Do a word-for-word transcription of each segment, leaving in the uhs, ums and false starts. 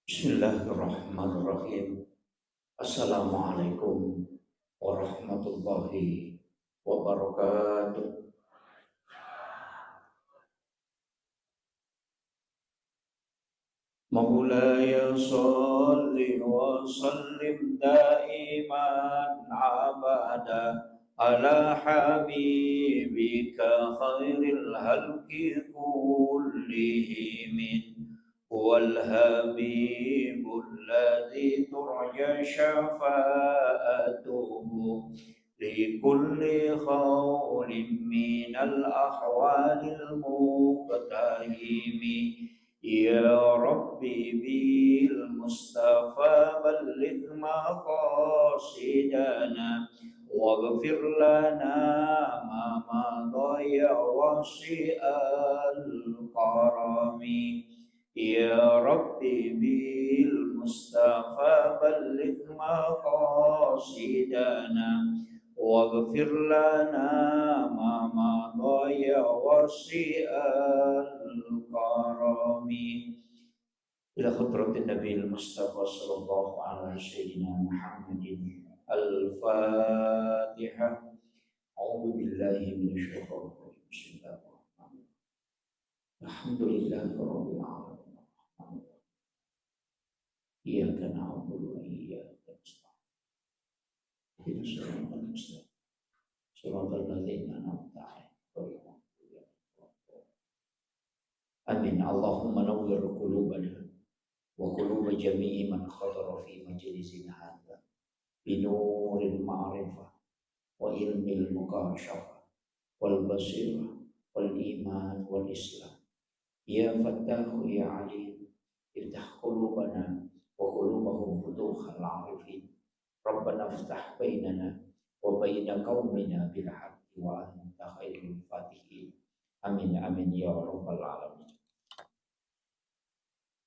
Bismillahirrahmanirrahim. Assalamualaikum warahmatullahi wabarakatuh. مولاي صل وسلم دائما أبدا على حبيبك خير الخلق كلهم، هو الحبيب الذي ترجى شفاعته لكل هول من الأهوال المقتحم. يا رب بالمصطفى بلغ مقاصدنا واغفر لنا ما مضى يا واسع الكرم. يا رب بالمصطفى بلغ مقاصدنا واغفر لنا ما مضى يا واسع الكرم. إلى حضرة النبي المصطفى صلى الله على سيدنا محمد. الفاتحة. أعوذ بالله من الشيطان الرجيم. بسم الله الرحمن الرحيم. الحمد لله رب العالمين. الرحمن الرحيم. إياك نعبد وإياك نستعين. اهدنا الصراط المستقيم. صراط الذين أنعمت عليهم غير المغضوب عليهم ولا الضالين. آمين. اللهم نور قلوبنا وقلوب جميع من حضر في مجلسنا هذا بنور المعرفة وعلم المكاشفة والبصيرة والإيمان والإسلام. يا فتاح يا عليم، افتح قلوبنا وقلوبهم فتوح العارفين. ربنا افتح بيننا وبين قومنا بالحق وأنت خير الفاتحين. آمين، آمين يا رب العالمين.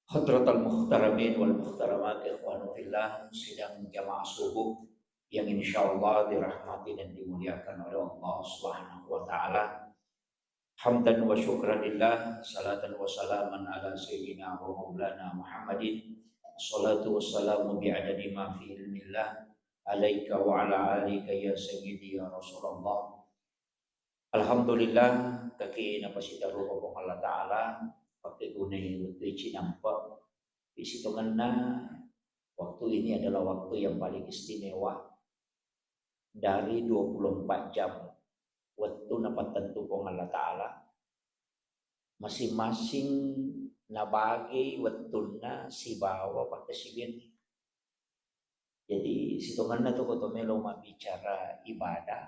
Hadratal muhtaramin wal muhtaramat, ikhwanu fillah, sidang jamaah subuh yang insyaallah dirahmati dan dimuliakan oleh Allah Subhanahu wa taala. Hamdan wa syukran lillah, salatan wa salaman ala sayyidina wa maulana Muhammadin. Salatu wassalamu bi'adadi ma fi ilmillah alaika wa ala alika ya sayyidi ya Rasulullah. Alhamdulillah, kaki napasitaru Puang Allah Ta'ala, pakkegunai wettu cinampe. Isitongenna waktu ini adalah waktu yang paling istimewa dari dua puluh empat jam wettu napattentu Puang Allah Ta'ala. Masing-masing nabagi wettunna sibawa pakkasiwianna. Jadi, sitongenna tu ko to melo mabbicara ibadah,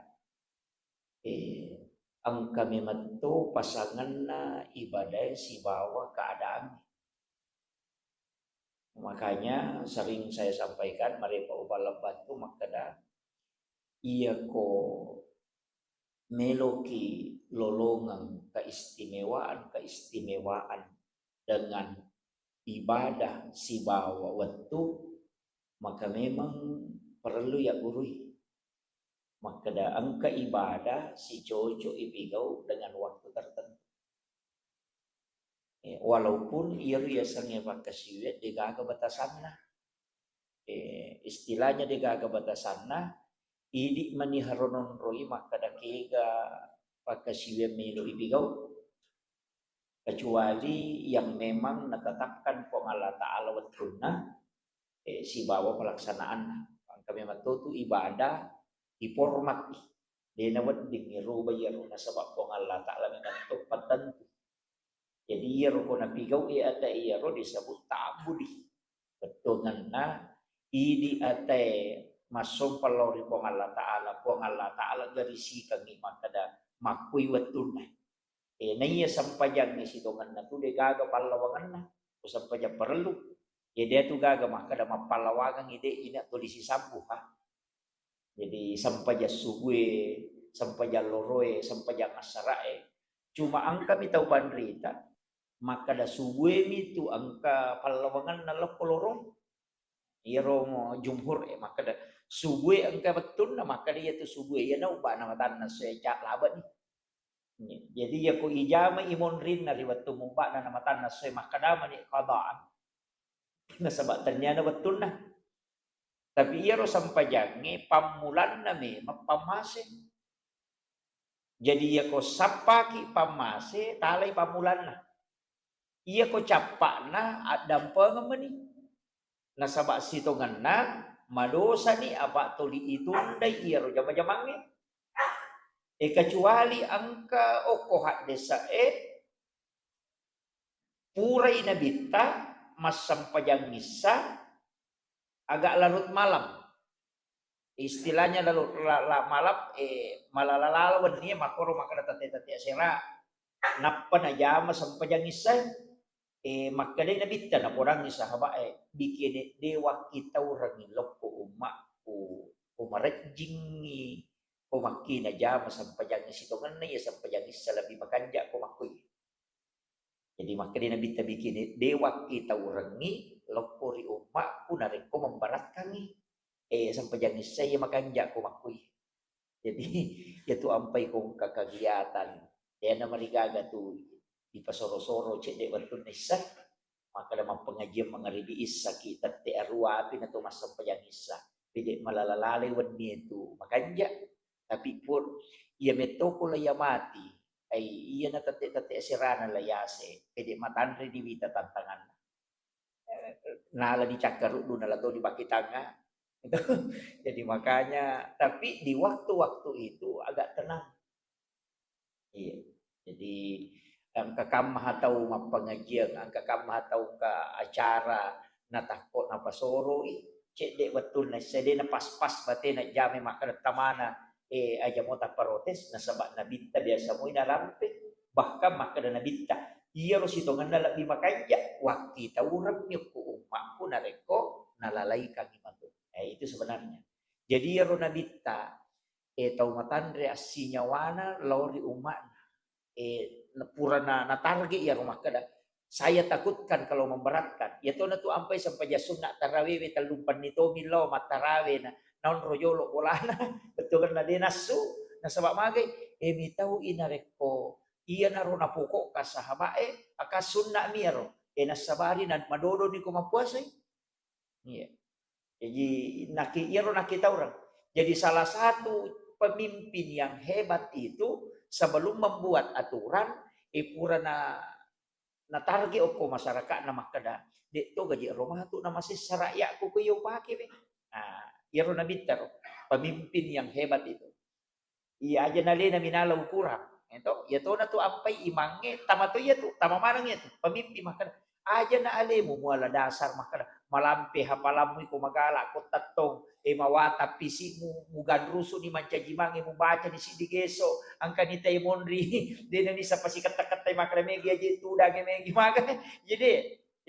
eh, engka memetto pasangenna ibadah sibawa keadaan. Makanya sering saya sampaikan, marepa uballa batu makkeda, iya ko meloki lolongeng keistimewaan-keistimewaan dengan ibadah sibawa wettu, maka memang perlu ya gurui. Makkeda engka ibadah sicoco ipigau dengan waktu tertentu. Eh, walaupun iyaro yasengnge pakkasiwiang degaga batasanna. Eh, istilahnya degaga batasanna, idi mani haro nonroi makkeda kega pakkasiwiang melo ipigau. Kecuali yang memang natetapkan Puang Allah Ta'ala wettunna, eh, sibawa pelaksanaanna. Engka memang to tu ibadah diformat. Dena wedding iruba iyaro nasaba Puang Allah Ta'ala memang to pattentu. Jadi iyaro ko napigau e ata iyaro disebut ta'abbudi. Bettuanna idi ata e massompa lao ri Puang Allah Ta'ala, Puang Allah Ta'ala garisikangngi makkeda makkui wettunna. Eh, naiya sempajangnge sitongenna tu degaga pallawangenna, ko sempajang parellu. Jadi atu gaga makkeda mappallawangeng ide ina tuli sisambu, ha. Jadi sempajang subue, sempajang loroe, sempajang assara'e. Cuma engkami tau panrita makkeda subue mi tu engka pallawangenna lokko loro. Iyaro mo jumhur e makkeda subue engka wettunna, makkeda iyatu subue iyana ubba'na matanna essoe ca labani. Jadi iyako ijama imonrinna ri wettu mubba'na na matanna essoe makkeda mani qadaan. Nasaba tenniana wettunna. Tapi iyaro sempajangnge pammulanna memang pammase. Jadi iyako sappaki pammase, talai pammulanna. Iyako cappa'na addampengeng meni. Nasaba sitongenna madosani apa tuli itundai iyaro jama-jamangnge. E, kecuali engka okko haddese'e, purai nabitta massempajang issa agak larut malam. Istilahnya larut la-, la-, malam, eh, malala-lala wennie, makkoro makkeda tette-tette asera. Nappa najama sempajang issa, eh, makkedai nabitta, napodangngi sahabat, eh, bikin de wakkitaurengi lokko ummakku, ko marejjingngi, ko makki najama sempajang sitongenna iya sempajang issa lebbi makanja ko makkui. Jadi makkeda nabitta bikini, de wakkitaurengi lokko ri ummakku narekko membarakkangi. Eh, sempajang issa iya makanja ko makkui. Jadi, iyatu ampai ko engka kegiatan. Dena marigaga tu dipasoro-soro cedde wettunna issa. Makkeda mappengajian mangaribi issaki tette arua api na to massempajang issa. Pede malala-lalai wenni tu makanja. Tapi pur iya mettoko la iya mati, ai iya na tette-tette serana la yase, pede matanre di wita tantanganna. Nala dicakkaruddu, nala to dibakki tangnga. Jadi makanya, tapi di waktu-waktu itu agak tenang. Iya. Jadi engka kamma tau mappengajian, engka kamma tau engka acara, natakko napasoroi, cedde wettunna sedena pas-pas batena jame makkeda tamana, eh, aja mo tapparotes, nasaba nabitta biasa moi narampe. Bahkan makkeda nabitta, iyaro sitongenna lebbi makanja, wakkitauremmi okko ummakku narekko nalalaikangi matu. Eh, itu sebenarnya. Jadi iyaro nabitta, eh, tau matanre assinyawana lao ri ummakna. Eh, na-, purana natarget iyaro makkeda, "Saya takutkan kalau memberatkan." Iyatona tu ampai sempajang sunna tarawewe tellumpenni tomi lao mattarawe na, naonro jolo bolana, bettuanna de nassu, nasaba magai, eh, mitau i narekko iyanaro napokokka sahabae, aka sunna mi iyaro, eh, nassabari na madodoni ko mappuasai. Iya. Jadi naki-, iyaro nakkitaureng. Jadi salah satu pemimpin yang hebat itu sebelum membuat aturan, eh, purana natarget okko masyarakatna makkeda, "De to gaji ro matu namasessa rakyatku ko iya upake we." Nah, iyaro nabitta ro, pemimpin yang hebat itu. Iya, aja nalena minala ukurang. Eto, iya tona tu ampai imangnge, tama to iya tu, tama maneng iya tu. Pemimpin makkeda, "Aja na alemu muala dasar," makkeda, "malampe hafalammu iko magala ko tettong, eh, mawata pisimu, muganrusu ni mancaji mange, mubaca ni siddi geso, angka ni tai monri, dena ni sapa siketta-kettai makkeda megi aja tudange megi maga." Jadi,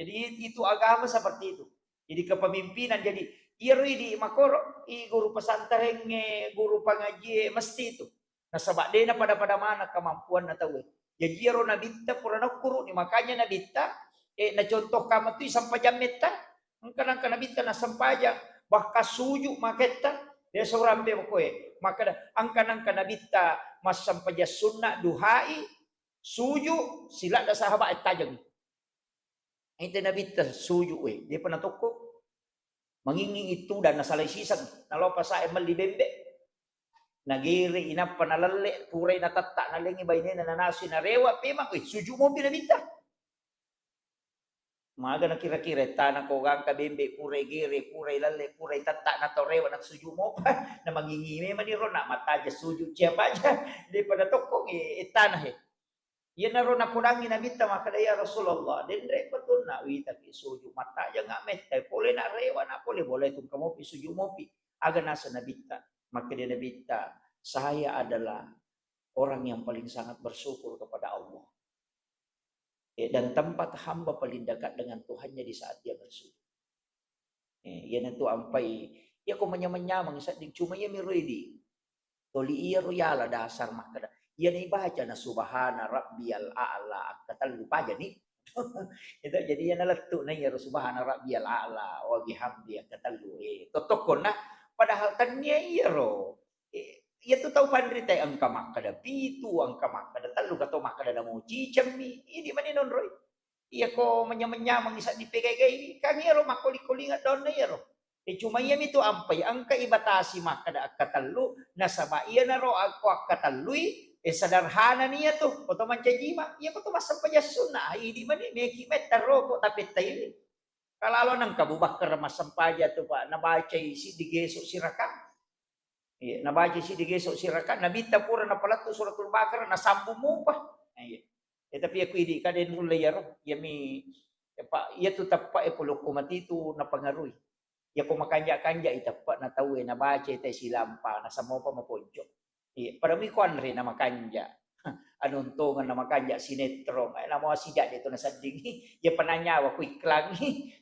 jadi itu agama seperti itu. Jadi kepemimpinan, jadi iyaro idi makoro, i guru pesantrengnge, guru pangajie, mesti itu. Nasaba dena pada-pada mana kemampuanna tauwe. Jadi iyaro nabitta pura naukkuru'ni, makanya nabitta, eh, nacontohkan metui sempajang metta, engka nangka nabitta nassempajang, bahkan suju maketta, biasa urampe koe, makkeda, engka nangka nabitta massempajang sunna duhai, suju, siladda sahabat e tajengi. Ente nabitta suju, we, depa natokko. Mangingi itu dan nasalai siseng, nalopa sae melli bembe. Nagere inappa nalelle, purai natatta nalengi bainena nanasui narewa pemang, we, suju mopi nabitta. Maga nakira-kira tana ko gangka bembe, purai gere, purai lalle, purai tatta, na tau rewa na suju mopa, na mangingi memang ni ro, na mataja suju cia paja, depa natokko, eh, tana he. Iyanaro napodangngi Nabitta makkeda, "Ya Rasulullah, denre patunna witaki suju mattajang metta pole na rewa na pole boleh tungka mopi suju mopi." Aga nasa Nabitta? Makkeda Nabitta, "Saya adalah orang yang paling sangat bersyukur kepada Allah. Eh, dan tempat hamba paling dekat dengan Tuhannya di saat dia bersyukur." Eh, iyanatu ampai, iyako manyameng-nyameng sedding, cuma iya miro idi. Toli iyaro yala dasar makkeda. Iyana ibaca na subhana rabbiyal a'la akkatellu pajani. Itu jadi iyana lettu na iyaro subhana rabbiyal a'la wa bihamdi akkatellu. Eh, tottokkonna padahal tannia iyaro. Eh, iyatu tau panrita engka makkeda pitu, engka makkeda tellu, kato makkeda namo cicemmi. Idi mani nonroi. Iyako manyameng-nyameng isa dipegai-gai, kan iyaro makkoli-kolingeng daunna iyaro. E, cuma iyami tu ampai, engka ibatasi makkeda akkatellu, nasaba iyanaro akko akkatellui, e, sederhana ni iyatu, koto mancaji ma, iyako to massempajang sunna, idi mani, meki metta roko tapettaiwi. Kalalo nengka Abu Bakar massempajang tu, Pak, nabacai siddi geso sirakang. Iya, nabacai siddi geso sirakang, Nabitta pura napalettu suratul Baqarah, nasambung mupa. Iya. E, tapi aku idi ka de nulle iyaro, iyami, ya, Pak, iyatu teppa e polokko mati tu napengaruhi. Iyako makanja-kanja i teppa na tau e nabaca i te silampa, nasammopa maponco. Iya, pada mui ko anre na makanja. Anontongeng na makanja sinetron, eh, namo sijak de tu nasedding. Iya penanyawa ku iklan.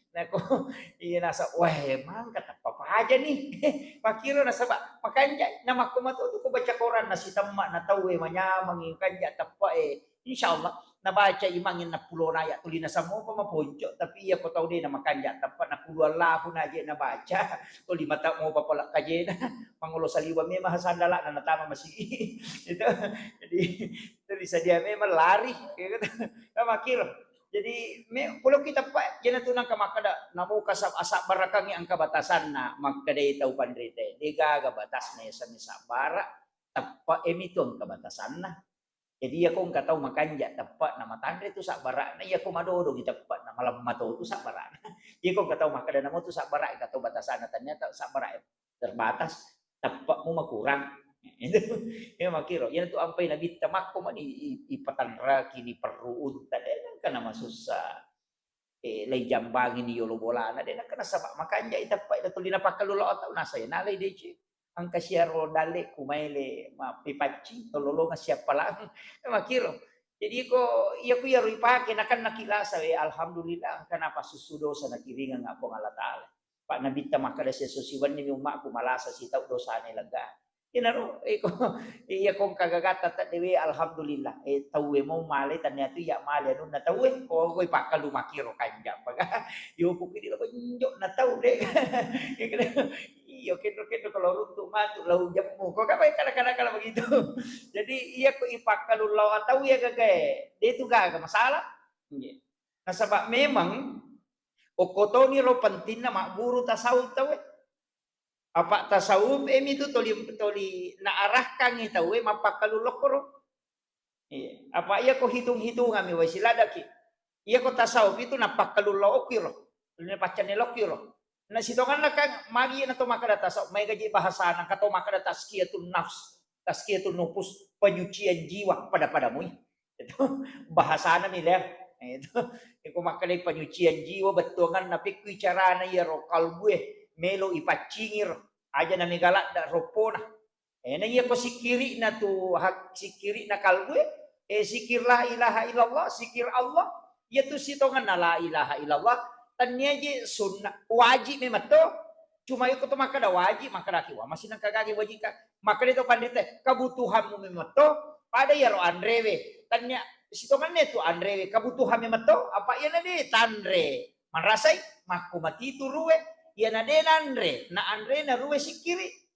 Nako, iya nasa, wah, emang kata papaja nih. Makiro nasaba makanja na makko matu tu ko baca koran na sitemma na tau e manyameng kanja teppa e. Insyaallah nabaca imang enneng pulona ayat tuli nasammopa maponco, tapi iya ko tau de na makanja teppa na kulu Allahu naje nabaca, tuli mata mopa pala kajena, mangolo saliwa memang sandala na natama masigi. Itu. Jadi, itu disadia memang lari, ya gitu. Kan makkiro. Jadi, me-, pulokki teppa, jena tu nangka makkeda, namo kasab-, asabbarakang engka batasanna, makkedai tau panrita, de gaga batasna yaseng sabbara, teppa e mitu engka batasanna. Jadi, iyako engka tau makanja teppa na matanre tu sabbara'na, iyako madodongi teppa na malemma to tu sabbara'na. Iyako engka tau makkeda namo tu sabbara, engka tau batasanna, ternyata sabbara terbatas, teppe'mu makurang. Itu, ya makkiro. Iyana tu ampai Nabitta makko mani i-, i-, ipatanraki ni perru unta, de nengka namasussa. Eh, lai jambangi ni yolo bolana, de nengka nasaba makanja i teppa, ida tuli napakkalu lao tau nasa ya, nalai dece. Engka siaro dalle ku maele ma-, ipaccing, tololonga siappalang. Eh, makkiro. Jadi ko, iya ku iyaro ipake, nakennaki lasa, eh, alhamdulillah, engka napassussu dosa nakiringeng Puang Allah Taala. Pa Nabitta makkeda, "Siesso siwenni mi ummakku malasa sitau dosana lega." Inaro, iko, iya ko engka gagatta teddewe, alhamdulillah. Eh, tauwe mau male, tania tu iya male anunna tauwe. Ko, ko ipakkalu makkiro kanja paga. Yopuki di lako injo na tau de. Iyo, kendo-kendo kalau runtuk matu lau jemmu. Ko kapai kadang-kadang kalau begitu. Jadi iya ko ipakkalu lao tau iya gagae. De tu gaga masalah. Nggih. Nasaba memang okko toni ro pentingna magguru tasawuf tauwe. Apa tasawuf e mitu toli, toli naarahkangngi tauwe mappakkalu lokkoro. Iya. Apa iya ko hitung-hitungan mi wai siladaki. Iya ko tasawuf itu nappakkalu lokiro. Napaccanne lokiro. Na sitonganna kan magi na to makkeda tasawuf, maega ji bahasana, ka to makkeda tazkiyatun nafs, tazkiyatun nufus, penyucian jiwa pada-pada mui. Itu bahasana mi, Ler. Itu, iko makkedai penyucian jiwa, bettuanganna pekkui carana iyaro kalbue melo ipaccingiro. Aja na mega ladda roppona. Eh, na iya ko sikkiri'na tu hak, sikkiri'na kalbue, eh, sikir la ilaha illallah, sikir Allah, iya tu sitonganna la ilaha illallah, tania je sunnah, wajib memang to. Cuma iko to makkeda wajib, makkedaki wa, masih nengka gage wajib ka. Makkeda to pandita, kebutuhanmu memang to, pada iyaro anrewe. Tania sitonganna tu anrewe, kebutuhan memang to, apa iya na de tanre. Manrasai, makko mati tu ruwe, iya na de nanre, na anre na ruwe sikkiri.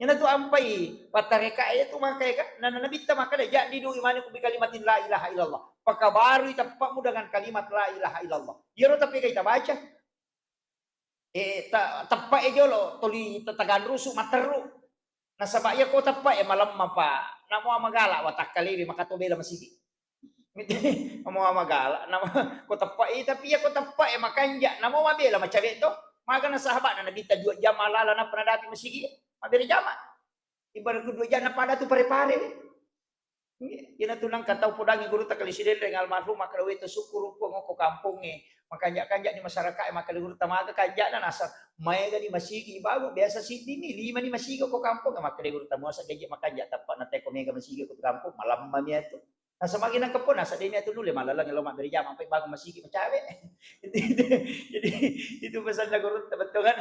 Iyana tu ampai pattareka e tu maka eka, na, na, Nabitta makkeda, "Jaddidu imanakum bi kalimatin la ilaha illallah." Pakabarui teppamu dengan kalimat la ilaha illallah. Iyaro tapi kai tabaca. Eh, ta-, teppa e jolo, tuli ta-, taganrusu, matteru. Nasaba iya ko teppa e malemma pa, namo magala watakkalewe maka to bela masigi. Mite, amo magala, nama ko teppa e, tapi iya ko teppa e makanja, namo mabela macawe to. Magana sahabatna Nabitta dua jam malala nappa nadapi masigi, mabere jama. Ibarat ku dua jam napada tu pare-pare. Iyana tu nangka tau podangi gurutta kali Sidenreng almarhum makkeda, "Wettu sukkuru Puang okko kampongnge, makanja-kanja ni masyarakat e," makkeda gurutta, "Maga kanjana nasa maega ni masigi babu biasa siddi ni, lima ni masigi okko kampong," makkeda gurutta, "Muasa gaji makanja teppa na teko mega masigi okko kampong, malamma mi atu." Nasa magi nangka po nasa demi atu nulle malaleng lo mabbere jama ampai bangun masigi macawe. Jadi itu pesanna gurutta bettuangan.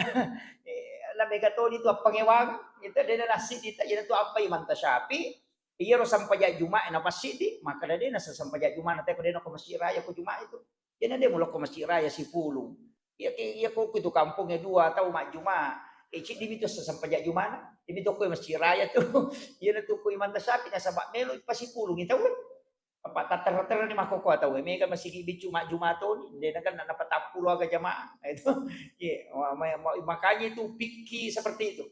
Eh, la mega toni tu appangewang, itu dena nasi dita, iyana tu ampai manta Syafi'i, Iyaro sampajang Jumae napassiddi, makkeda de nasa sampajang Juma na teko de nako Masjid Raya ko Juma itu. Iyana de mulokko Masjid Raya sipulung. Iya ke, iya ko itu kampongnge dua tau majjuma. E, ciddi mitu sampajang Jumana. Imi to ko Masjid Raya tu. Iyana tu ko Imam Syafi'i nasaba melo ipasipulung i tau. Apa tatterra-terra ni makkokkoe tau, mega masigi biccu majjuma toni, de' nakenna napatappulo aga jamaah. Itu, iya, ma-, ma-, ma-, makanya itu fikih seperti itu.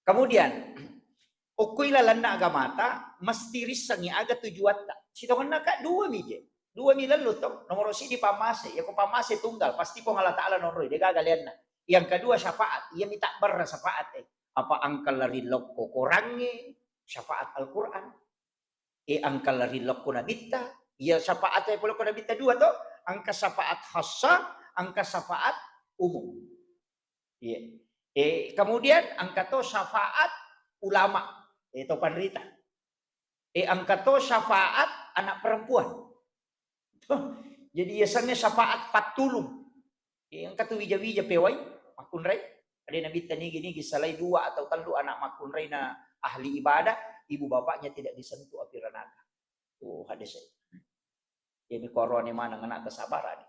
Kemudian, okko ilalenna agamata, mesti rissengngi aga tujuatta. Sitongenna ka dua mi je. Dua mi lellu to. Nomoro siji pammase, yako pammase tunggal, pasti Puang Allah Ta'ala nonroi, de' gaga leanna. Yang kedua syafaat, iya mi tabbarra syafaat e. Apa engka laring lokko korangnge, syafaat Al-Quran. E, engka laring lokko nabitta, iya syafaat e pole ko nabitta dua to, engka syafaat khassa, engka syafaat umum. Iya. E, kemudian engka to syafaat ulama, e, to panrita. E, engka to syafaat anak perempuan. Jadi yasengnge syafaat pattulung. E, engka tu wija-wija pewai makkunrai. Ade nabitta nigi-nigi salai dua atau tellu anak makkunraina ahli ibadah, ibu bapaknya tidak disentuh api neraka. Tuh hadis e. Jadi korone maneng anak kesabaran.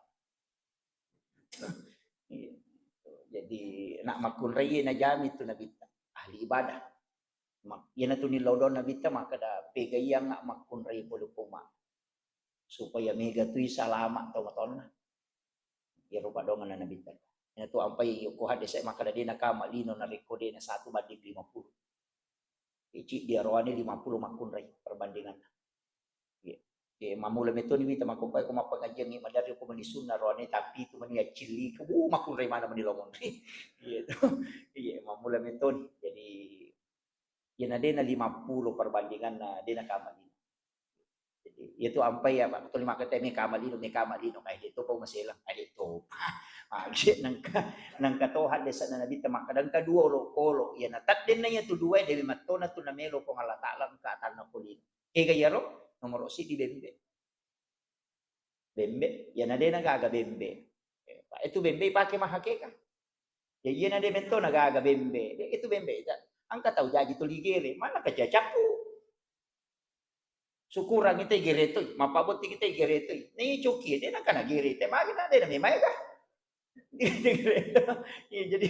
Iya. Jadi nak makkunrai najami tu nabitta ahli ibadah. Mak-, iyanatu nillau doang nabitta makkeda, pegaiangnga makkunrai pole ko ma, supaya mega tui salama tau matonna. Iyaro padongenna nabitta. Iyanatu ampai ko hadis e makkeda de' nakama lino narekko de' na satu banding lima puluh. Ciddi aroane lima puluh makkunrai perbandinganna. Iya. Iya, mammula metoni wita makkokkoe ko mappangajiangngi maderri ko mani sunna roane, tapi itu mani accillika, wuh, makkunrai maneng mani lo monri. Iya to. Iya, mammula metoni. Jadi, iyana de' na lima puluh perbandinganna, de' nakama lino. Jadi, iya tu ampai ya, Pak. Tuli makkeda mekama lino, mekama lino, kae de' topa maselang, kae de' topa. Magi nengka, nengka to haddese'na nabitta makkeda engka dua olokolo, iyana taddenna iya tu dua e, de' mettona tu namelo Puang Allah Ta'ala engka atanna ko lino. Ega iyaro? Nomoro siji bembe. Bembe, iyana de' nagaga bembe. Eh, pa-, itu bembe ipake mahakeka. Ya iyana de' metto nagaga bembe. De' itu bembe ita. Engka tau jaji tuli gere, mana kacacappu. Sukurang ita gere toi, mappabotti kita gere toi. Ni coki de' nangka nagere te, magi na de' na memaega. Iya, jadi,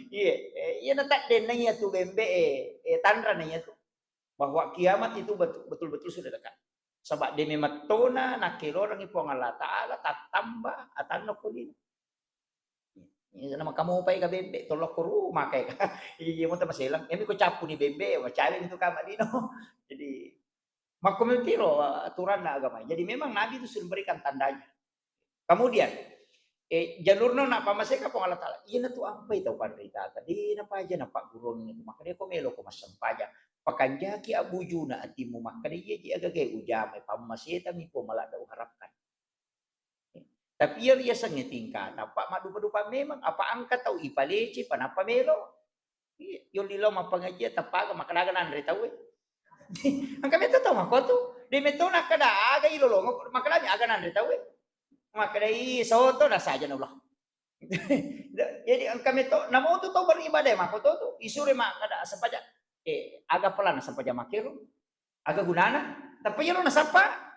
iya, eh, iyana taddenna iya tu bembe, eh, eh, tanrana iya tu. Bahwa kiamat itu betul, betul-betul sudah dekat. Saba' de' memettona nakkelorengngi Puang Allah Ta'ala tattamba atanna ko lino. Iya, nama kamu pai ka bembe, tolokko rumah kai ka. Iya, mau tamaselang. Emi ko cappu ni bembe, macawe itu kama lino. Jadi, makko metiro aturanna agama. Jadi memang Nabi itu sudah memberikan tandanya. Kemudian, eh, jalurna na pammaseka Puang Allah Ta'ala. Iyana tu ampai tau panritata. De' napaja napagguruang itu. Makkeda ko melo ko massempajang, pakanjaki abbujuna atimmu, makkeda iya ji agagae ujamai, pammasetami Puang maladda uharapkan. Tapi iya riasengnge tingkana, pa maddupa-dupa memang, apa engka tau ipalece, pa nappa melo. Iya, yolli lao mappangajian, tappaga makkeda aga nanre tauwe. Engka metto tau makkotu, de' metto nakkeda aga ilolongo, makkedami aga nanre tauwe. Makkeda i soto nasaja na ulah. Jadi engka metto, namotu tau beribadah makkoto tu, isure makkeda sempaja, eh, aga pelana sempaja makkero, aga gunana, tapi iyaro nasappa.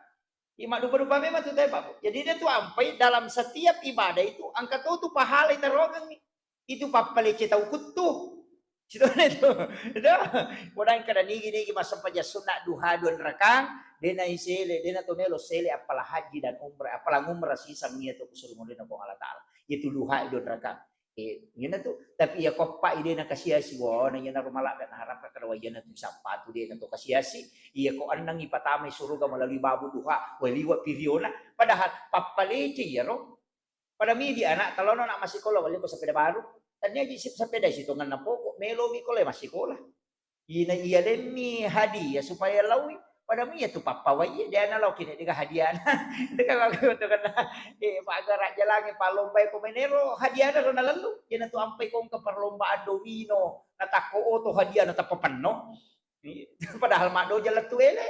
Iya, maddupa-dupa memang tu tau, Pak. Jadi de' tu ampai dalam setiap ibadah itu engka to tu pahala itarogengngi. Itu pappalece tau kuttu. Sitona itu. Itu. Kodang kada nigi-nigi massempajang sunna duha dua rakang, de' na isele, de' na to melo sele appala haji dan umrah, appala umrah sisang iya tu kusuruh modena Puang Allah Ta'ala. Itu duha dua rakang. Eh, iyana tu. Tapi iya ko eppa i de' na kasiasi, wah, na iyana rumala na harap kada wa iyana tu sappatu de' na to kasiasi. Iya ko enneng ipatamai suruga melalui babu duha, wa liwa piriona. Padahal pappalece iyaro. Pada midi anak, talono anak massikola, wali ko sepeda baru. Tania ji sip sepeda sitonganna poko, melo mi ko le massikola. Ina iya lemmi hadiah supaya laui. Pada mi iya tu pappawai, de' na lau kini dega hadiahna. Dega lau kini tu kena, eh, pagara jalangi palombai ko menero, hadiahna ro na lalu. Ina tu ampai ko engka perlombaan domino, na takko oto hadiahna tappa penno. Padahal maddo jalan tu ele.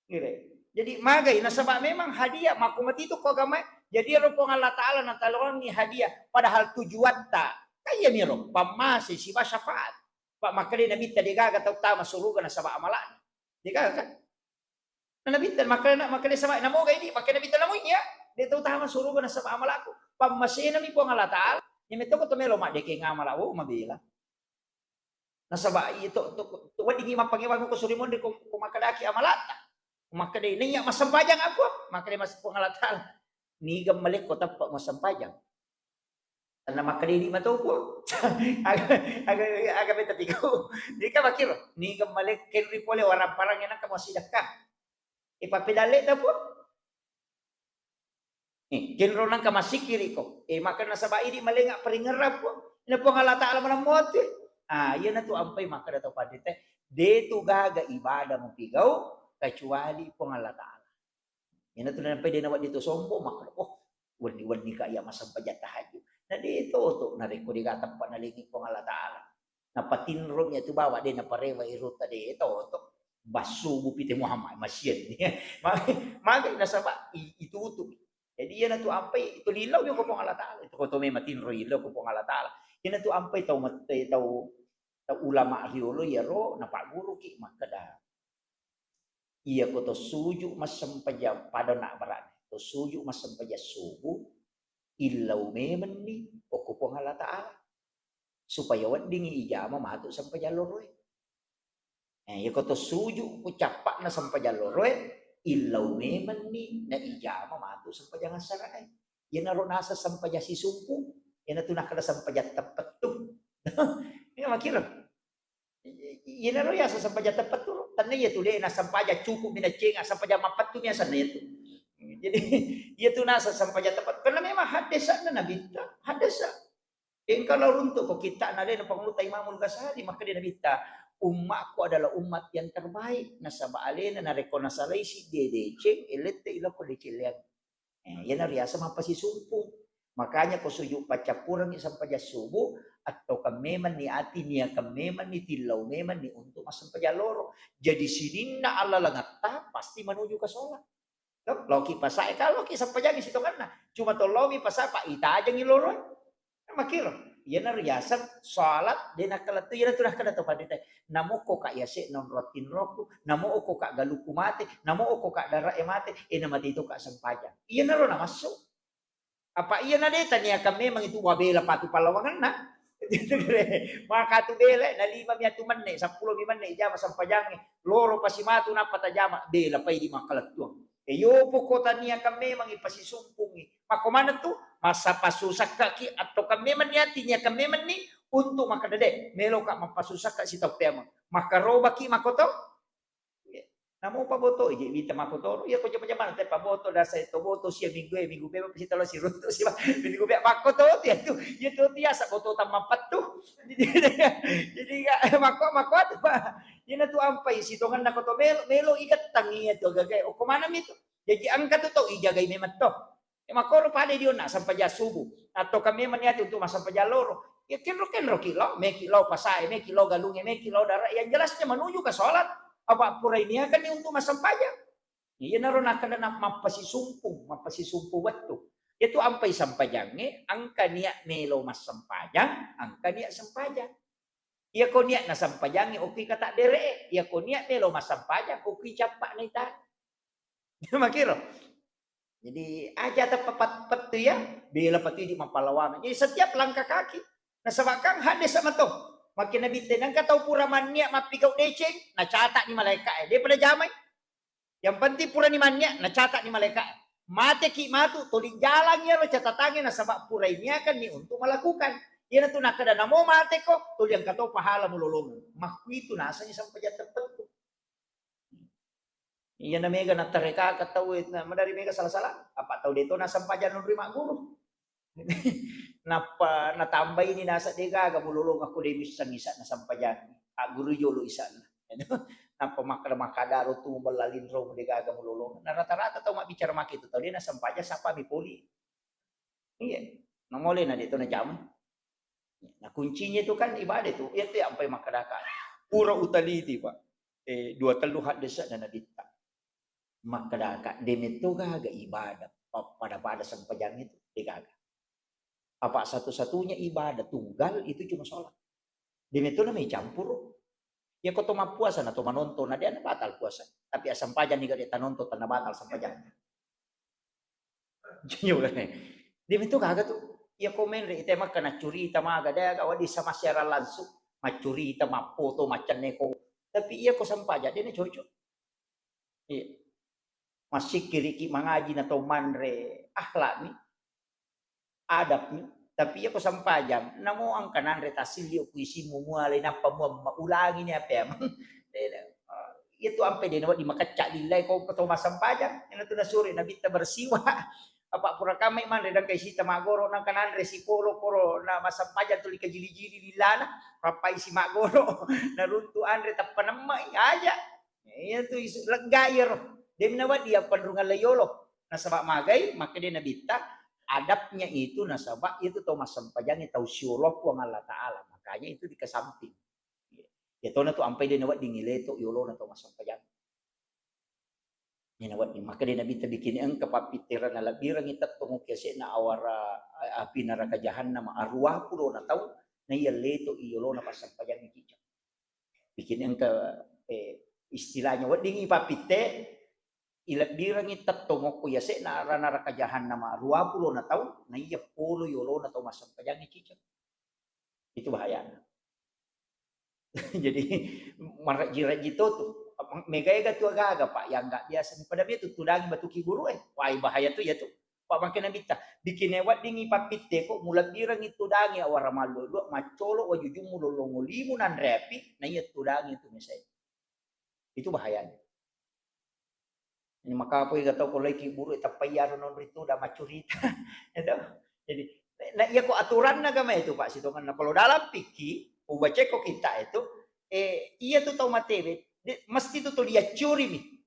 Gitu. Jadi magai nasaba memang hadiah, makko matitu ko agama. Jadi ero Puang Allah Ta'ala nataloangngi hadiah, padahal tujuatta kaya miro pammase siba syafaat. Pak makkeda nabitta de' gaga tau tama suruga nasaba amala'na. De' gaga kan? Na nabitta makkeda, makkeda saba namoga ini, makkeda nabitta namo iya, de' tau tama suruga nasaba amala'ku. Pammasena mi Puang Allah Ta'ala, nyemetto ko to melo maddekeng amala, oh, mabela. Nasaba iya to, to, to weddingngi mappangewang ko suri monri ko, ko makkedaki amalatta. Makkeda, "Naiya massempajang apa?" Makkeda, "Mas-, Puang Allah Ta'ala." "Niga malekko tappa massempajang?" Tanna makkeda, "Idi mato, Puang." Aga, aga, aga beta tiku. Nika makkiro, "Niga malekko kenri pole warang-parang enakka massidekka?" E, pappedalle ta, Puang. Eh, kenro nangka massikkiri ko. Eh, maka nasaba idi malenga paringerrang, Puang. Na Puang Allah Ta'ala maneng motu. Ah, iyanatu ampai makkeda tau panrita, de tu gaga ibadah mupigau kecuali Puang Allah Ta'ala. Iyanatu nampai de nawedding to sombong, makkeda, "Oh, wenni-wenni ka iya massempajang tahajud." Na de toto narekko de gaga teppa nalengi Puang Allah Ta'ala. Napatinromi atu bawa, de naparewa irutta, de toto. Bassubu pite Muhammad masianni. Magi, magi nasaba i-, itutu. Jadi iyanatu ampai tuli lao ko Puang Allah Ta'ala. Itu ko to memang tinro lao ko Puang Allah Ta'ala. Iyanatu ampai tau mette, tau, tau ulama riolo iyaro napagguruki makkeda, "Iya ko to suju massempajang pada nak berat. To suju massempajang subuh, illau memenni okko Puang Allah Ta'ala. Supaya weddingi ijama matu sempajang loroe." Eh, iya ko to suju ku cappa'na sempajang loroe, illau memenni na ijama matu sempajang assarae. Iyanaro nasa sempajang sisumpung, iyanatu nakkeda sempajang teppettu. Iya makkiro. Iyanaro yaseng sempajang teppettu, tennia iya tu de na sempajang cukup mina cenga, sempajang mappettu mi asenna iya tu. Jadi, iya tu nasa sempajang teppettu. Karena memang haddesanna Nabitta, haddesa. Engka lao runtu ko kitta'na alena Pangulutta Imamul Ghazali, makkeda Nabitta, "Ummakku adalah umat yang terbaik, nasaba alena narekko nasalai siddi deceng, elette ilokko deceng leang." Eh, iyana riaseng mappasisumpung. Makanya ko suju paccappurengngi sempajang subuh, attokan memenni ati, niakan memenni, tillau memenni untuk massempajang loro. Jadi sininna allalengetta pasti menuju ke sholat. To, laoki pasae, ka laoki sempajangi sitonganna. Cuma to laomi pasae, pa itajengi loroe. Makkiro. Iyana riaseng salat de nakkalettu, iyana tu nakkeda to panrita. Namo okko ka yase nonrottinroku, namo okko ka galukku mate, namo okko ka dara e mate, e na mate to ka sempajang. Iyanaro namassu. Apa iyana de taniakan memang itu wabela patu pallawangenna. Maka tu bela, na lima mi atu menne, seppulo mi menne jama sempajangnge. Loro pasi matu nappa tajama, bela pai di makkalettuang. E, yopo ko taniakan memang ipasisumpungi. Makko maneng tu, masa pasusakkaki attokan memang niati niakan memang ni untuk makkeda de, meloka mappasusakka sitau peameng. Makkarobaki makko to? Namo paboto, ije wita makkotoro, iya ko jama-jamang te paboto, dasa to boto sia minggu e, minggu beba pasti talo siruntu siba, minggu beba makko to, iya tu, iya tu tiasa boto tammappettu. Jadi, jadi ga, makko, makko atu, Pak. Iyana tu ampai sitonganna ko to melo, melo igettang iya tu gaga e. Okko maneng mi tu. Jaji engka tu tau ijagai memang to. E, makkoro pada dionna sempajang subuh. Attokan memang niati untuk massempajang loro. Ya kenro-kenroki lao, meki lao pasae, meki lao galunge, meki lao dara. Yang jelasnya menuju ke sholat. Apa purai niakan ni untuk massempajang. Iyanaro nakkeda na mappasisumpung, mappasisumpung wettu. Itu ampai sempajangnge, engka niat melo massempajang, engka niat sempajang. Iya ko niat na sempajangnge, okki kata dere, iya ko niat melo massempajang, okki cappa na ita. Makkiro. Jadi, aja teppa pat-, pettu ya, bela patu di mappalawang. Jadi, setiap langkah kaki, nasaba kan hadis sama to. Makin Nabi tenang, kata pura manniat mappigau deceng, nacatak ni malaikat, eh. Dia pada jamai. Yang penting purani manniat, nacatak ni malaikat. Mateki matu, tuli jalang iyaro catatangnge nasaba purai niakan ni untuk melakukan. Iyanatu nakkeda namo mateko, tuli engka to pahala mulolongeng. Makkuitu nasengngi sempajang teppettu. Iyana mega nattarekaka tau, eh, na-, madari mega sala-sala. Apa tau deto nasempajang nonroi magguru. Nappa natambaini naseng degaga mulolongeng ko de misseng isa'na sempajang. Agguru jolo isa'na. Nappa makkada-makkada ro tu bella linro degaga mulolongeng. Na rata-rata tau mabbicara make itu tau de nasempajang sapa mi poli. Iya. Namole na de to najama. Nah, kuncinya itu kan ibadah itu. Iya tu ampai makkedaka. Pura utaliti, Pak. Eh, dua tellu haddese'na Nabitta. Makkedaka, de metto gaga ibadah pa-, pada-pada sempajang itu, de gaga. Apa satu-satunya ibadah tunggal itu cuma sholat. De metto na mai campuru. Ya ko to mappuasa na to manonton, na de na batal puasa. Tapi asempajang ni gak de tanonton, tanna batal sempajang. Jujur. De metto gaga tu. Iya ko menre ite makka na curita maga, de gaga wadi sama siaran langsung. Maccurita, mappoto, maccenneko. Tapi iya ko sempajang, de na cocok. Iya. Massikkiriki mangaji na to manre akhlakmi, adabmi. Tapi iya ko sampajang, namo engka nanre tassilli ku isimmu mualai nappa muamma ulangi ni apa amang. Iya tu ampe de nawedding makecca lillai ko to massampajang. Ina tu nasuri nabitta bersiwa. Apa pura kamai manre dangka isita maggoro nangka nanre sipolo koro na massampajang tuli kajili-jili lillana, rappai si maggoro. Naruntu anre tappa nemmai aja. Iya tu isu lega iyaro. Demi nawedding appanrungang la yolo. Nasaba magai, makkeda nabitta, adabnya itu nasaba itu tau massempajangnge tau siolo Puang Allah Ta'ala. Makanya itu dikesamping. Iya tona tu ampai de nawedding ileto yolona tau massempajang. Iya nawedding makkeda nabitta bikin engka pappitterana lebbirangi tettong ki ase'na awara api neraka jahannam aruwa pulona tau na iya leto i yolona passempajangnge cicca. Bikin engka, eh, istilahnya weddingi pappitte, ilebbirengi tettong okko yase'na ara naraka jahannama ruwa pulona tau, naiya polo yolona tau massempajangnge ciceng. Itu bahayana. Jadi, marejji-rejji to tu. Mega-ega tu aga-aga, Pak, yang nggak biasa. Pada mia tu tudangi batu kiburu, eh. Wah, bahaya tu ya tu. Pak, makkeda nabitta, bikin weddingi pappitte ko, mulebbirengi tudangi awara malluwa-luwa, maccolo wajujummu lollongo limu nanre api, naiya tudangi tu mesai. Itu bahayanya. Ini makapoi ga tau ko lai kiburu, tappa iyaro nonri tudang maccurita. Itu. Jadi, na iya ko aturanna agama itu, Pak, sitongenna. Kalau dalam fikih, ubaceko kita itu, eh, iya tu tau matewe, de-, mesti tu tuli accurimi.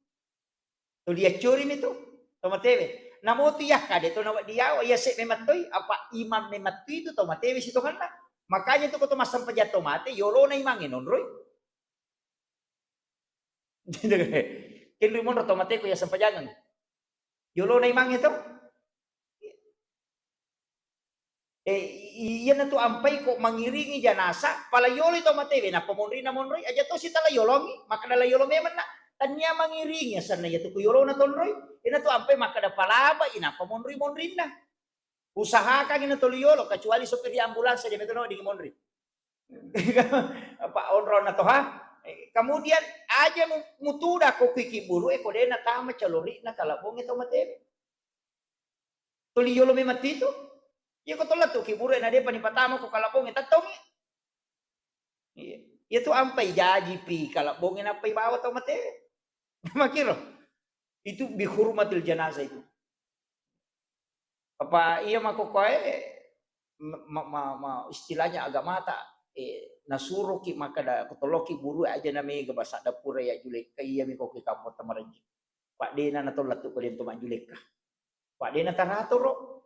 Tuli accurimi tu, tau matewe. Namo tu iya kade to nawedding yawa, iya se memang toi, apa imam memang tu itu tau matewe sitongenna. Makanya tu ko to massempajang tau mate, yolona imangnge nonroi. Kenri monro tau mate ko iya sempajangeng. Yolona imangnge to. Eh, i-, iyana tu ampai ko mangiringi janasa, pala yoloi tau matewe, nappa monrinna monroi, aja tosi tala yolongi, makkeda la yolo memenna. Tania mangiringi asenna iya tu ko yolona tonroi, ina tu ampai makkeda palaba i, nappa monri monrinna. Usahakan ina toli yolo, kecuali sopir ambulans aja metu no ding monri. Apa onronna toha? Eh, kemudian aja mu-, mutuda ko kui kiburu e ko dena tama calori'na kalabonge tau matewe. Tuli yolo memang tu itu. Iya ko tola tu kiburu na depa ni patama ko kalabonge tattongi. Iya. Iya tu ampai jaji pi kalabonge nappai bawa tau mate. Makiro. Itu bihurmatil janazah itu. Apa iya mako koe ma-, ma-, ma-, ma-, istilahnya agamata, eh, nasuroki makkeda ko toloki buru aja na mega basa dapura ya julekka iya mi ko ke kampung tamarejji. Pak dena na tola tu ko dento majjulekka. Pak dena taratoro.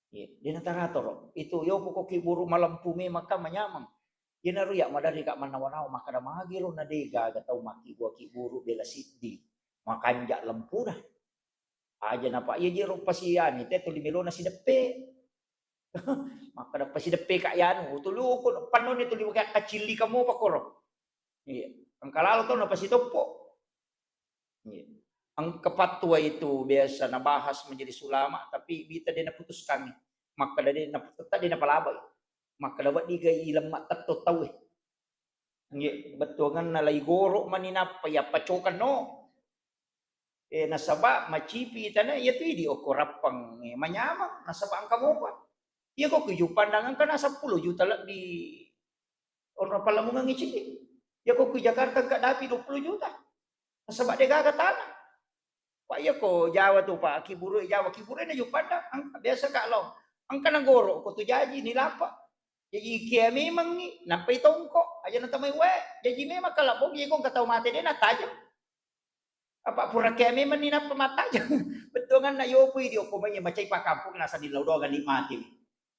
Iya, dena taratoro. Itu yo poko kiburu malempu memang ka manyameng. Iyanaro ya maderri ka mannawa-nawa makkeda magiro na de gaga tau makkibua kiburu bela siddi. Makanja lempuna. Aja napa iya jero pasiani te tuli melona sideppe. Makkeda pasideppe ka yanu, tulu ko pannoni tuli kacilli kamu pakoro. Iya, engka lalo tau napasitoppo. Iya. Engka pattua itu biasa nabahas majelis ulama, tapi bita de naputuskan. Makkeda de nap-, tetap de napalabai. Makkeda wedding ga ilemma tetto tau e. Nggih, bettuanganna lai goro mani nappa yappacokan no. Eh, nasaba macipi tana iya tu idi okko rappang, eh, manyamang, nasaba engka mopa. Iya ko kuju pandang engka na seppulo juta lebbi onrong pallamungengngi cedde. Iya ko ku Jakarta engka dapi dua puluh juta. Nasaba de gaga tana. Pak iya ko Jawa tu, Pak, kiburu Jawa, kiburu na ju pandang, engka biasa ka lo. Engka na goro ko tu jaji ni lapa. Jaji kia memangngi, nampai tongko, aja na tamai wae. Jaji memang kala bogi ko engka tau mate de na tajeng. Apa pura kea memang ni nappa mattajeng. Bettuanganna yopo idi okko mai macai pakkampung nasani lao doang nikmati.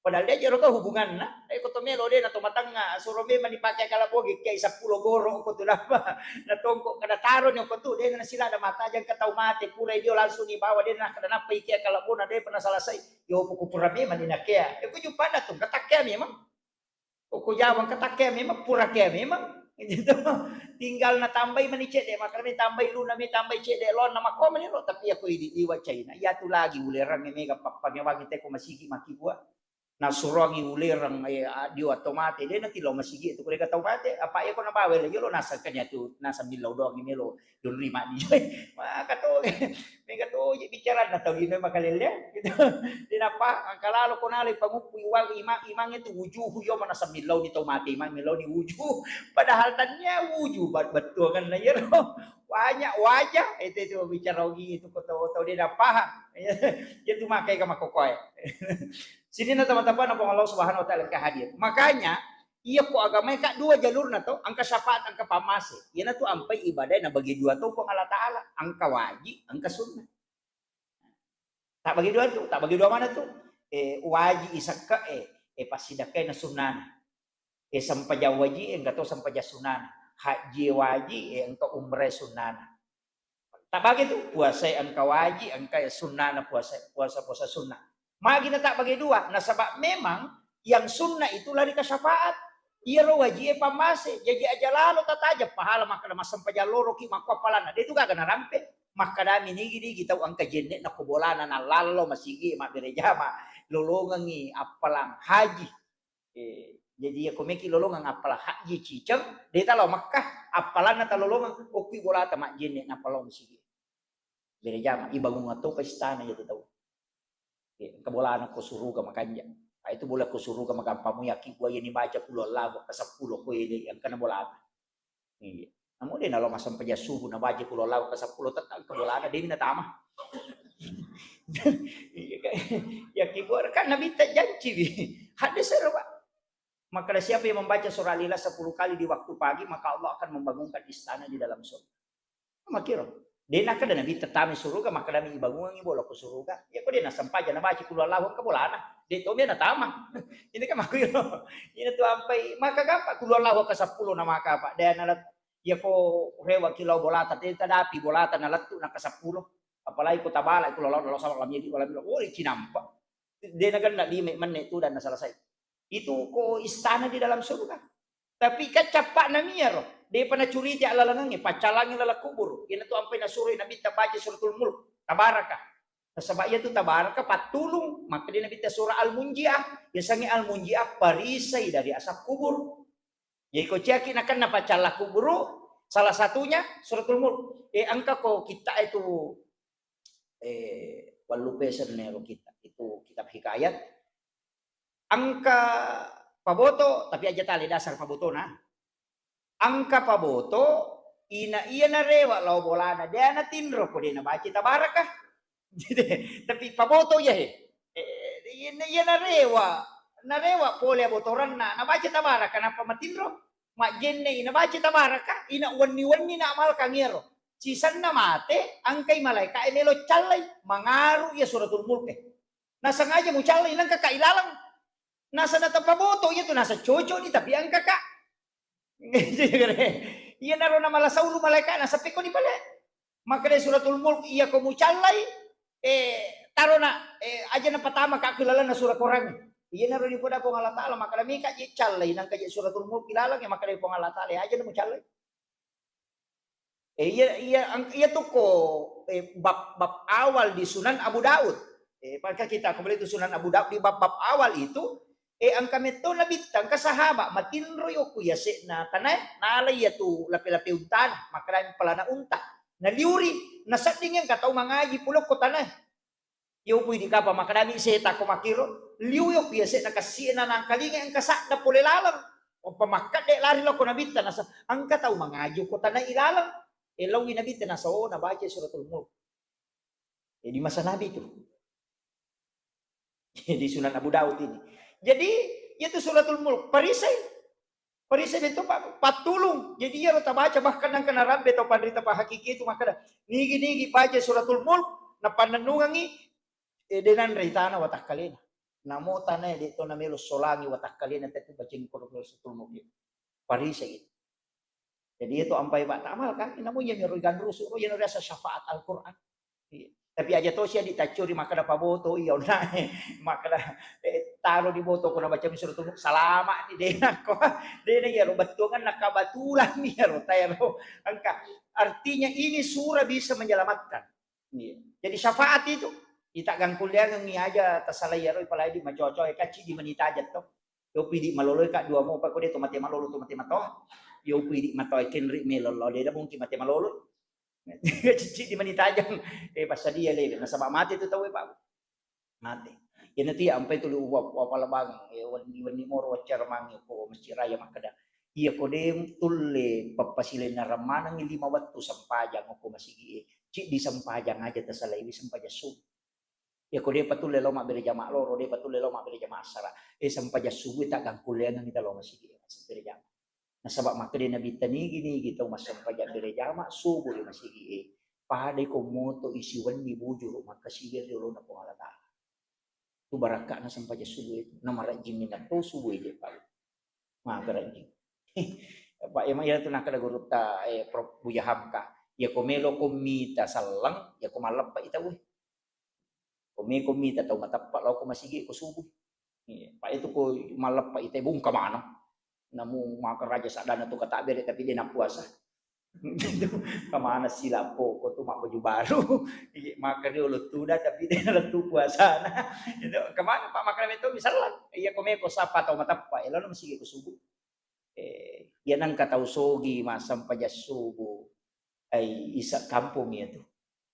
Padahal de jero ka hubunganna. Eh, ko to melo de na to matengnga, suro memang dipake kala bogi kiai seppulo goro ko tu nappa. Na tongko kada taro ni ko tu de na silada mattajeng ka tau mate pura dio langsung dibawa de na kada nappa ikia kala bona de pernah selesai. Yopo ko pura memang ni nakea. Eh, ko jumpana tu katakkea memang. Ko Jawa engka takkea memang, pura kea memang. Gitu. Tinggal natambai mani cedde, makkeda mi tambai luna mi, tambai cedde lonna, makko mani ro, tapi iya ko idi liwa Cina, iya tu lagi ulerangnge mega pappangewangi te ko masigi makkibua. nasuroangngi ulereng, eh, a-, dio atau mate, de' natillau masigi tu, kurega tau mate, apa iya ko nabawa le, yolo naseng kan iya tu, naseng millau doang melo, yolo rima di joy. Maka to, mega to, je bicara na tau gino makalele, gitu. De' napa, angka lalo ko nale panguppu iwang imang, imang itu wujuhu yo mana sambillau ni tau mate, imang millau ni wujuh. Padahal tania wujuh, bat-, betul kan na yero. Banyak wajah, itu, itu bicara ogi itu ko tau, tau de' napaham. Iya tu makai ka makokoe. Sini na teman-teman, Puang Allah Subhanahu wa Ta'ala engka hadir. Makanya, iya ko agamae ka dua jalurna to, engka syafaat, engka pammase. Iyana tu ampai ibadah na bagi dua to Puang Allah Ta'ala, engka wajib, engka sunnah. Tak bagi dua tu, tak bagi dua mana tu? Eh, wajib isekka, eh, eh, passidakkai na sunnana. Eh, sempajang wajib, eh, engka to sempajang sunnana. Haji wajib, eh, engka umrah sunnana. Tabbagi tu, puasa engka wajib, engka sunnana puasa, puasa-puasa sunnah. Magi na tabbagi dua, nasaba memang yang sunnah itu lari ke syafaat. Iyaro wajib e pammase, jaji aja lalo tataja pahala makkada massempajang loroki makko appalanna. De' tu gaga narampe. Makkadami nigi-nigi tau engka jenne' nakko bolana nallallo masigi mabbere jama, lolongengi appalang haji. Eh, jaji iya ko meki lolongeng appalang haji ciceng, de' talo Makkah, appalanna talolongeng, okkui bolata majjenne' nappa lao masigi. Bere jama, ibangungang topa istana iya tu tau. Eh, engka bolana ko suruga makanja. Ah, itu bola ko suruga magampang mu yaki buaya ni baca pulo Allah ka seppulo ko ele engka na bolata. Iya. Namu de' nalo massempajang subuh nabaca pulo Allah ka seppulo tetta engka bolana de' natama. Iya kan? Yaki buara kan Nabitta janci wi. Hadde sero, Pak. Makkada siapa yang membaca surah Al-Ikhlas sepuluh kali di waktu pagi, maka Allah akan membangunkan istana di dalam surga. Makkiro. De' nakkada Nabitta tama suruga, makkadami ibangungengi bola ko suruga. Iya ko de' nassempajang nabaca qul huwallahu engka bolana. De' to mena tama. Ini kan makkiro. Ini tu ampai maka gampang qul huwallahu ka seppulo na maka apa. De' nalat iya ko rewa ki lao bolata, te tadapi bolata nalettu na ka seppulo. Apalagi ko tabala qul huwallahu, lam yalid walam yulad. Oh, cinampa. De' nagenna lima menit tu dan selesai. Itu ko istana di dalam surga. Tapi kan cappa'na miyaro, de'pa nacuriti alalangengnge, paccalangi laleng kuburu. Iyanatu ampai nasuroi Nabitta baca Suratul Mulk, Tabaraka. Nasaba iyatu Tabaraka pattulung, makkeda Nabitta surah Al-Munjiah, yasengnge Al-Munjiah parisai dari asab kubur. Jadi ko ciaki nakenna paccallang kuburu, salah satunya Suratul Mulk. Eh, engka ko kitta itu, eh, wallupe senna ro kitta, itu kitab hikayat. Engka paboto, tapi aja tale dasar pabotona. Engka paboto, ina iya narewa lao bolana, de natinro ko de nabaca Tabaraka. Tapi paboto iya he. Eh, iya, iya narewa, narewa pole abotoranna, nabaca Tabaraka, nappa matinro. Majjenne i nabaca Tabaraka, ina wenni-wenni na amalkang iyaro. Sisenna mate, engkai malaika e melo callai, mangaru iya Suratul Mulk e. Nasengaja mucallai nengka ka ilaleng. Naseng nateppa boto iya tu naseng cocok ni tapi engka ka. Iyanaro namala saulu malaika naseppeko ni pale. Makkeda Suratul Mulk iya ko mucallai, eh, tarona, eh, aja napatama ka ku lalenna sura Quran. Iyanaro dipoda Puang Allah Taala, makkeda mika je callai nengka je Suratul Mulk ilaleng, makkeda Puang Allah Taala aja na mucallai. Eh, iya, iya, ang-, iya tu ko, eh, bab, bab awal di Sunan Abu Daud. Eh, maka kita kembali tu Sunan Abu Daud di bab-bab awal itu, eh, engka metto nabitta, engka sahaba, matinro yokku yase'na tanae, nala iya tu lape-lape untana, makkeda palana unta. Naliuri, nasedding engka tau mangaji pulokko tanae. Iyo pui di kapa makkadami seta ko makkiro, liu yo ku yase'na kassi'na nangkalinga engka sadda pole laleng. Oppa makkedde lari lao ko nabitta nasa, engka tau mangaji ko tana ilaleng. E, laowi nabitta nasa, oh, nabaca Suratul Mulk. Jadi masa Nabi itu. Di Sunan Abu Daud ini. Jadi, itu Suratul Mulk. Parisai. Parisai itu pa-, pattulung. Jadi, iyaro tabaca, bahkan nangka narampe tau panrita pahakiki itu makkeda, nigi-nigi baca Suratul Mulk, napannennungangi, eh, de nanrei tana watakkalena. Namo tanae de to namelo solangi watakkalena, tapi baceng Suratul Mulk. Parisai itu. Jadi itu ampai ba tamal kan, namu iya miro ganrusu, oh, iya riasa syafaat Al-Quran. Iya. Tapi aja to sia ditaccuri makkeda paboto iya onnae. Makkeda, eh, taro di boto ko nabacami Suratul Mulk, salama ni, de nakko. De na iyaro bettuangan na kabatulan iyaro taero. Engka artinya ini surah bisa menyelamatkan. Iya. Jadi syafaat itu. Ita gangkulleangengngi aja tasalai iyaro, ipalai di macoa-coa, e, kacci di meni tajeng to. Yo pidi malolo ka dua mo, pa ko de to mate malolo to mate matoa. Yo pidi matoa kenri melo lo, de da mungkin mate malolo. Cicci di meni tajeng, e, passadia lele. Nasaba mate tu tau e, Pak. Mate. Iyana tu iya ampai tuli uwa-, uwapalabangeng, e, wenni-wenni moro waccara mangi ko Masjid Raya makkeda, iya ko de tulle pappasilennerang manengngi lima wettu sempajang ko masigi e, ciddi sempajang aja tasalaiwi sempajang subuh. Iya ko de patulle lao mabbere jama loro, de patulle lao mabbere jama assara. E, sempajang subuh ta gangkulleangengngi ta lao masigi e, mabbere jama. Nasaba makkeda Nabitta, nigi-nigi tau massempajang bere jama subuh ri masigi e, padai ko moto i siwenni bujuru makkasiwiang ri olona Puang Allah Taala. Tu barakka'na sempajang subuh itu, namarajjing minatto subuh e je pau. Magarajjing. Pak, emang iya tu nakkeda gurutta, e, Prof Buya Hamka. Iya ko melo ko mita selleng, iya ko malleppa i tau e. Ko meko mita tau mateppa lao ko masigi ko subuh. Iya, pa itu ko malleppa i tau e, bungka maneng. Namu maka raja saddana tu katabbere tapi de nappuasa. Itu kemana sila poko tu mak baju baru. Iya, maka riolo tuda tapi de lettu puasana. Itu kemana Pak, makkeda meto misalnya. Iya ko meko sapa tau mateppa, e, lao masigi ko subuh. E, iya nengka tau sogi massempajang subuh, ai, isa kampung iya tu.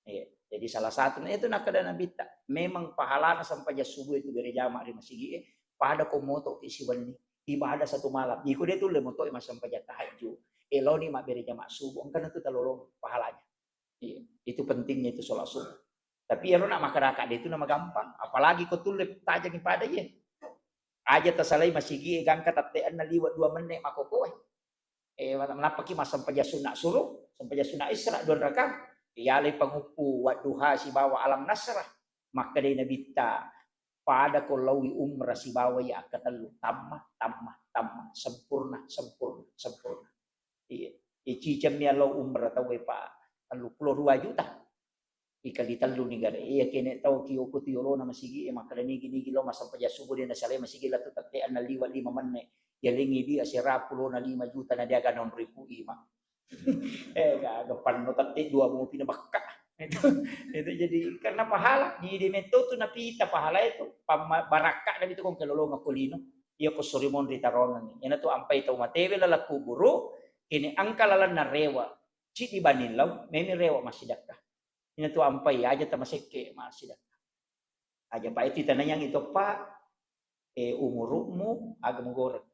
Iya. Jadi salah satu, nah, itu nakkeda Nabitta, memang pahalana sempajang subuh itu bere jama ri masigi e, pada ko moto ki siwenni, ibadah satu malam. Iko de tulle moto i massempajang tahajud, e, laoni mabbere jama subuh, engkana tu talolong pahalanya. Iya, itu pentingnya itu sholat subuh. Tapi iyaro nak makkeda de tu namagampang, apalagi ko tulle tajengi pada iye. Aja tasalai masigi e gangka tette enneng liwe dua menne makkokkoe. E, manappaki massempajang sunna suruh, sempajang sunna isra dua rakaat. Iyalai panguppu wadduha sibawa alam nasrah. Makkedai Nabitta, pada ko laowi umrah sibawa iya akkatellu, tamma, tamma, tamma, sempurna, sempurna, sempurna. Iya. Icicemmi allo umrah tauwe pa telluppulo dua juta. Ikali tellu ni gare. Iya kene tau ki okko tu yolona masigi e, makkeda nigi-nigi lo massempajang subuh de nasalai masigi lettu tette enneng liwe lima menne. Yalengi di asera pulona lima juta na diaga non ribu ima. E, gaga panno tette dua mopi na bakka. Itu, itu jadi karena pahala. Jadi de metto tu napita pahala itu. Pamma-, barakka na itu kong kelolonga ko lino. Iya ko sori monri tarongengi. Iyana tu ampai tau matewe laleng kuburu, kene engka lalenna rewa. Ciddi bani lao, memi rewa massidekka. Iyana tu ampai aja tamasekke massidekka. Aja pa itu tanayang itu pa, e, umuru'mu aga mugoreng.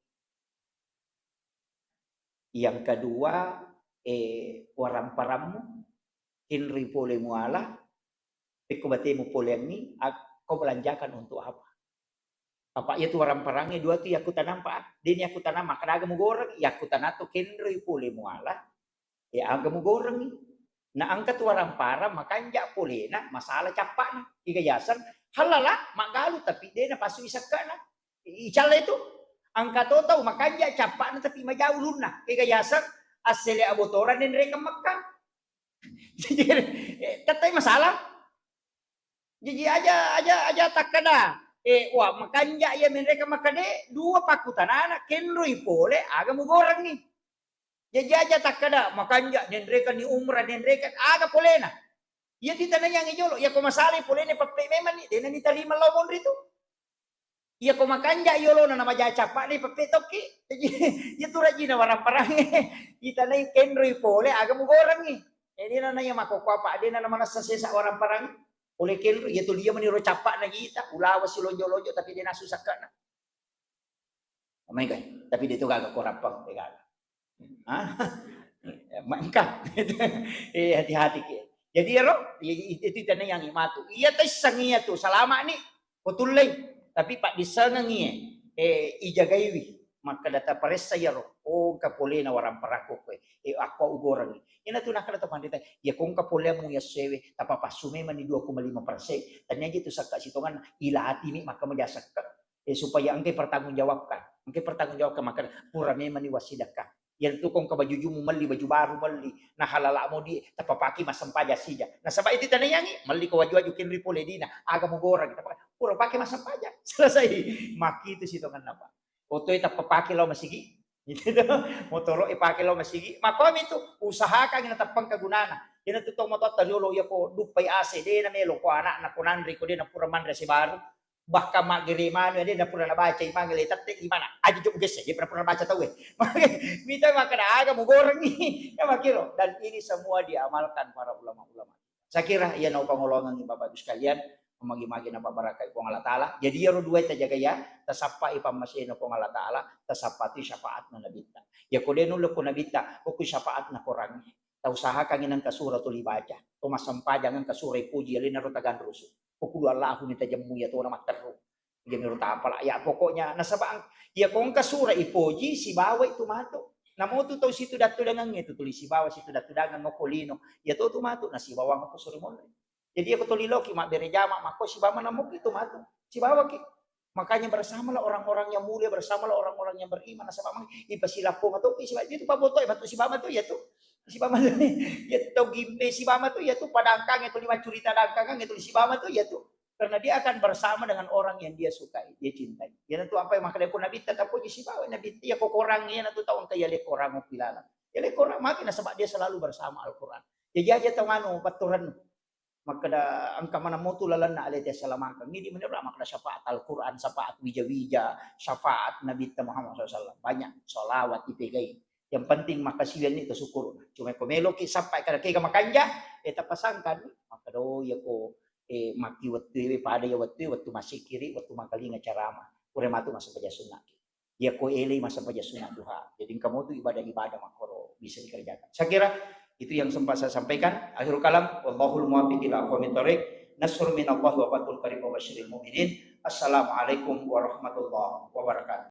Yang kedua, e, waramparammu, kenroi pole muala, pekko batemu poleangngi, ak-, kau belanjakan untuk apa? Apa iya tu waramparangnge dua tu yakkutanang pa, deni yakkutanang makkeda aga mugoreng, yakkutanang tu kenroi pole muala, e, aga mugorengngi. Na engka tu waramparang makanja polena, masalah cappa'na. Iga yaseng, halala, maggalu tapi de napasui sekke'na. Icalla itu. Engka to tau makanja cappa'na tapi majau ulunna. Iga yaseng, assele abotorang denrekeng Mekka. Jadi, e, tettai masalah. Jaji aja, aja, aja takkeda, e, wa, makanja iya menrekeng Mekka de, dua pakkutanana, kenroi pole, aga mugorengngi. Jaji aja takkeda, makanja, nenrekenni umrah, nenrekeng, aga polena. Iya tu tanayang jolo, iya ko masalai polena peppe memang ni, dena ni tarima lao monri tu. Iya ko makanja yolona na maja cappa'na peppe tokki. Jaji, iya tu rajina waramparang. Itanai kenroi pole, aga mugorengngi. Jadi nana iya makkokkoe apa, dena na manessa sesa waramparang. Pole kenro, iya tu lia meni ro cappa'na gita, ulawa silonjo-lonjo tapi dena susakana. Maega, tapi de to gaga ko rappang, de gaga. Hah? Maengka. E, hati-hati ki. Jadi ero, i-, i-, itu tanayang matu. Iya taisseng iya tu, salama ni, ko tullei. Tapi paddissengengngi e, e, ijagaiwi. Makkeda taparessa iyaro, o engka polena waramparang ko koe. E, akko ugorengngi. Ina tu nakkeda to panrita, iya ko engka poleammu yassewe, tapapassu memang ni dua koma lima persen. Tania je tu sakka sitonganna, ilatimi makka maja sakka. E, supaya engkai pertanggungjawabkan. Engkai pertanggungjawabkan, makkeda pura memang ni wassidekka. Iya tu ko engka baju jumu melli, baju baru melli, na halala modi, tapapaki massempajang sija. Nasaba itu tanayangi, melli ko waju-waju kenroi pole dina, aga mugoreng, tappa-, pura pake massempajang. Selesai. Makkitu sitonganna, Pak. Otoe tappa pake lao masigi. Gitu. Motoro e pake lao masigi. Makomi tu, usahakan na tappang kegunana. Iyana tu tau matoatta riolo iya ko duppai ase, de na melo ko anakna ko nanre ko de na pura manre ase baru. Bahkan maggere manu de na pura nabaca imang le tette di mana? Aja jok gesse, de pura nabaca tau e. Mita makkeda aga mugorengi. Ya makiro. Dan ini semua diamalkan para ulama-ulama. Saya kira iya nau pangolongan Bapak Ibu sekalian, magi-magi napa barakai Puang Allah Taala. Jadi iyaro dua tajaga ya, tasappai pammasena Puang Allah Taala, tasappai syafaatna Nabitta. Ya ko de nulle ko Nabitta, ko syafaatna korangnge. Tausahakangngi nengka sura tuli baca. To massempajang engka sura ipoji alena ro taganrusu. Ko kulu Allahu ni tajemmu ya to na matteru. Jadi menurut apa lah? Ya pokoknya nasaba ang-, ya ko engka sura ipoji sibawa itu matu. Namo tu tau situ datu dengan itu tuli sibawa situ datu dengan ngoko lino. Ya to tu matu na sibawa ngoko suri monri. Jadi aku tuli loki mabbere jama makko sibawa namuki tu matu. Sibawa ki. Makanya bersamalah orang-orang yang mulia, bersamalah orang-orang yang beriman. Nasaba mang ipasilappo matu ki sibawa itu paboto matu sibawa matu ya tu. Sibawa matu. Ya tau gimpe sibawa matu ya tu padangkang itu lima curita dangkangan itu sibawa matu ya tu. Karena dia akan bersama dengan orang yang dia sukai, dia cintai. Ya tentu apa yang makanya Nabi tetap puji sibawa Nabi ya ko korang ya natu tau engka ya le korang pilala. Ya le korang mati nasaba dia selalu bersama Al-Quran. Jadi aja tau anu paturan makkeda engka mana motu lalenna alete salamakeng. Ini menurut makkeda syafaat Al-Quran, syafaat wija-wija, syafaat Nabi Muhammad sallallahu alaihi wasallam. Banyak salawat dipegai. Yang penting makkasiwianni to syukur. Cuma ko meloki sampai kada kega makanja, eh tapasangkan makkeda oh ya ko eh maki wettu pada ya wettu wettu masikiri wettu makalinga carama. Pura matu massempajang sunnaki. Ya ko elei massempajang sunnah duha. Jadi engka motu ibadah-ibadah makkoro bisa dikerjakan. Saya kira itu yang sempat saya sampaikan. Akhirul kalam, wallahul muwaffiq ila aqwamit thariq. Nasrun minallahi wa fathun qarib wa basyiril mu'minin. Assalamualaikum warahmatullahi wabarakatuh.